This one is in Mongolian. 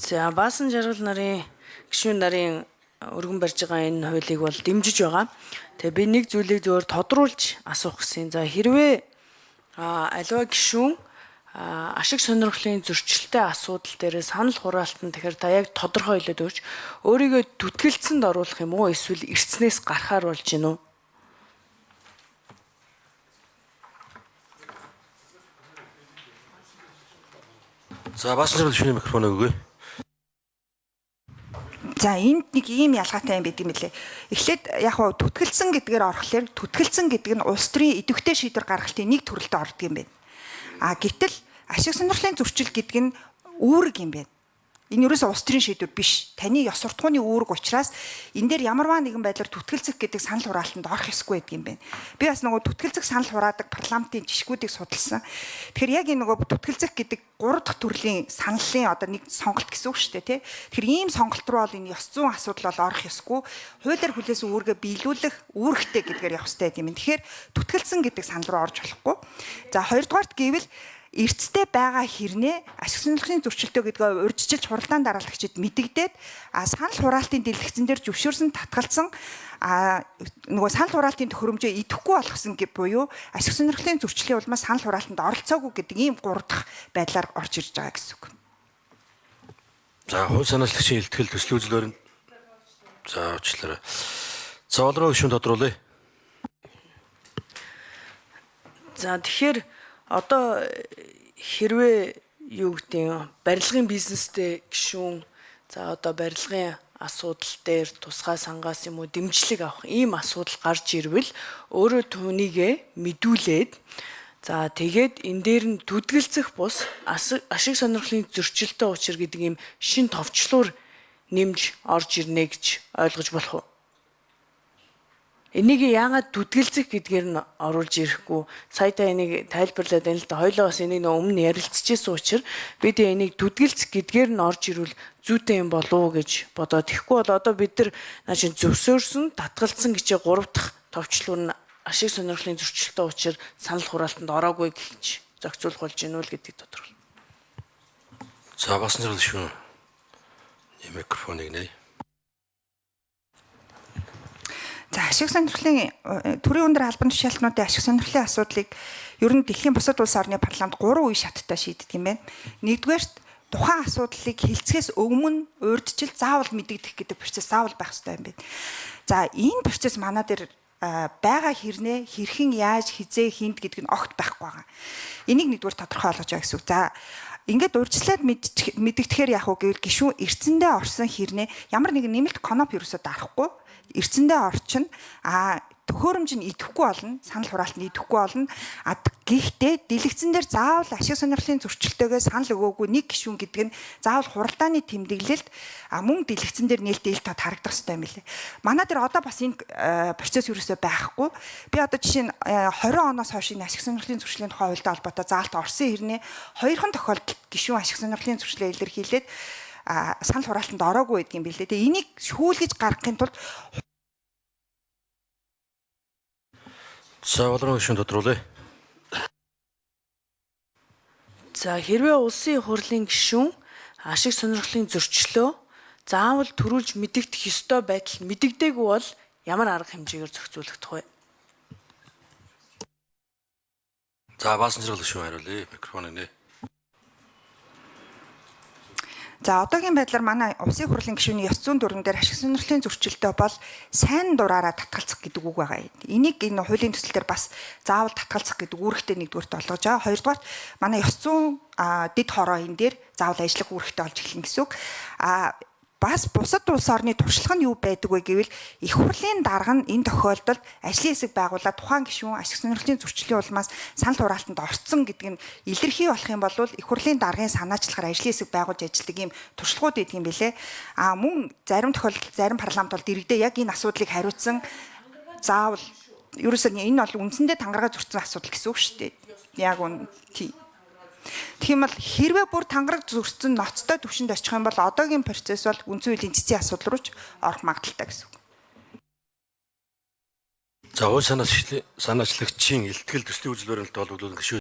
За Баасан жаргал нарын гишүүн нарын өргөн барьж байгаа энэ хуулийг бол дэмжиж байгаа. Тэгээ би нэг зүйлийг зөвөр тодруулж асуух гэсэн. За хэрвээ аливаа гишүүн ашиг сонирхлын зөрчилтэй асуудал дээр санал хураалтан, тэгэхээр та яг тодорхой хэлээд өгч, өөрийгөө түтгэлцэнд оруулах юм уу эсвэл эртснээс гарахаар болж гин үү? За Баасан жаргал гишүүний микрофоныг өгье. За энд нэг ийм ялгаатай юм байдаг юм лээ. Эхлээд яг хуу түтгэлцэн гэдгээр орохлоор түтгэлцэн гэдэг нь улс төрийн идэвхтэй шийдвэр гаргалтын нэг төрөлд ордог юм байна. А гэтэл ашиг сонирхлын зөрчил гэдэг нь үүрэг юм байна. Энэ ерөөсөө улс төрийн шийдвэр биш. Таны ёс суртахууны үүрэг учраас энэ дээр ямарваа нэгэн байдлаар түтгэлцэх гэдэг санал хураалтанд орох ёсгүй байдаг юм байна. Би бас нөгөө түтгэлцэх санал хураадаг парламентын жишгүүдийг судалсан. Тэгэхээр яг энэ нөгөө түтгэлцэх гэдэг гурав дахь төрлийн саналын одоо нэг сонголт гэсэн үг шүү дээ, тий. Тэгэхээр ийм сонголт руу бол энэ ёс зүйн асуудал бол орох ёсгүй. Хуулиар хүлээсэн үүргээ биелүүлэх үүрэгтэй гэдгээр явах ёстой юм. Тэгэхээр түтгэлцэн гэдэг санал руу орж болохгүй. За хоёрдугаарт гэвэл эрсдэлтэй байгаа хэрнээ ашиг сонирхлын зөрчилтэй гэдгээ урьдчилж хуралдаан дараалагчид мэдэгдээд, а санал хураалтын дэлгэцэн дээр зөвшөөрсөн татгалзсан, а нөгөө санал хураалтын төхөөрөмжөө идэхгүй болгосон гэ буюу ашиг сонирхлын зөрчлийн улмаас санал хураалтанд оролцоогүй гэдэг ийм гурав дахь байдлаар орж ирж байгаа гэсэн үг. За хууль санаачлагчийн илтгэл төслийн үзэл баримт. За уучлаарай. За олроо гишүүн тодруулъя. За тэгэхээр одоо хэрвээ юу гэдэг барилгын бизнестэй гишүүн, за одоо барилгын асуудал дээр тусгай сангаас юм уу дэмжлэг авах ийм асуудал гарч ирвэл өөрөө түүнийгээ мэдүүлээд, за тэгээд энэ дээр нь түдгэлцэх бус ашиг сонирхлын зөрчилтэй учир гэдэг ийм шин товчлуур нэмж орж ирнэ гэж ойлгож болох уу? Энийг яагаад түтгэлцэх гэдгээр нь оруулж ирэхгүй, сая та энийг тайлбарлаад байна л да. Хоёлоо бас энийг нөө өмнө ярилцчихсэн учраас бид энийг түтгэлцэх гэдгээр нь орж ирвэл зүйтэй юм болов уу гэж бодоод, тэгэхгүй бол одоо бид нар наа чин зөвсөөрсөн татгалцсан гэжээ гурав дахь товчлуур нь ашиг сонирхлын зөрчилтэй учраас санал хураалтанд ороогүй гэж зохицуулах болж гинүү л гэдгийг тодорхойлно. За Баасан жаргал гишүүн микрофоныг нээе. За ашиг сонирхлын төрийн өндөр албан тушаалтнуудын ашиг сонирхлын асуудлыг ер нь дэлхийн бусад улс орны парламент 3 үе шаттай шийддэг юм байна. Нэгдүгээрт тухайн асуудлыг хилцгээс өмнө урьдчил заавал мэдэгдэх гэдэг процесс заавал байх ёстой юм байна. За энэ процесс манай дээр байгаа хэрнээ хэрхэн яаж хизээ хинт гэдэг нь огт байхгүй байгаа. Энийг нэгдүгээр тодорхой болгож байгаа гэсэн үг. За ингээд урьдчилаад мэдэгдэхээр яах вэ гэвэл гишүүн эрцэндээ орсон хэрнээ ямар нэгэн нэмэлт коноп ерөөсөө дарахгүй эрцэндээ орчин, а төхөөрөмж нь идэхгүй болно, санал хураалт нь идэхгүй болно. А гэхдээ дэлгэцэн дээр заавал ашиг сонирхлын зөрчилтэйгээ санал өгөөгүй нэг гишүүн гэдэг нь заавал хуралдааны тэмдэглэлд, а мөн дэлгэцэн дээр нээлттэй ил тод харагдах хэрэгтэй юм билээ. Манай дээр одоо бас энэ процесс ерөөсөө байхгүй. Би одоо жишээ нь 20 оноос хойш энэ ашиг сонирхлын зөрчлийн тухай хуультай холбоотой заалт орсон хэрнээ хоёрхан тохиолдолд гишүүн ашиг сонирхлын зөрчлөө илэрхийлээд санал хураалтанд ороогүй байдгийн билээ. Тэгээ энийг шүүлгэж гаргахын тулд За олроо гишүүн тодруулъя. За хэрвээ улсын хурлын гишүүн ашиг сонирхлын зөрчлөө заавал төрүүлж мэдэгдэх ёстой байдал мэдэгдээгүй бол ямар арга хэмжээгээр зохицуулагдах вэ? За Баасан жаргал гишүүн хариулъя. Микрофоныг нээе. За одоогийн байдлаар манай улсын хурлын гишүүний ёс зүйн дүрм дээр ашиг сонирхлын зөрчилтэй бол сайн дураараа татгалзах гэдэг үг байгаа. Энийг энэ хуулийн төсөл дээр бас заавал татгалзах гэдэг үүрэгтэй нэгдүгüрт олгож байгаа. Хоёрдугаарт манай ёс зүйн дэд хороо энэ дээр заавал ажиллах үүрэгтэй болж эхэлнэ гэсэн үг. А бас бусад улс орны туршлага нь юу байдаг вэ гэвэл их хурлын дарга нь энэ тохиолдолд ажлын хэсэг байгуулаад тухайн гишүүн ашиг сонирхлын зөрчлийн улмаас санал хураалтанд орцсон гэдэг нь илэрхий болох юм бол их хурлын даргын санаачлахаар ажлын хэсэг байгуулж ажилладаг ийм туршлагууд байдаг юм билэ. А мөн зарим тохиолдолд зарим парламент бол дэрэгдээ яг энэ асуудлыг хариуцсан заавал ерөөсөө энэ бол үндсэндээ тангараа зөрчсөн асуудал гэсэн үг шүү дээ. Яг үн тий. Тэгэх юм бол хэрвээ бүр тангараг зөрчсөн ноцтой түвшинд очих юм бол одоогийн процесс бол үндсэн хуулийн цэцгийн асуудал руу ч орох магадлалтай гэсэн үг. За хууль санаачлагчийн илтгэл төслийн үзэл баримталт холбогдуулан гишүүд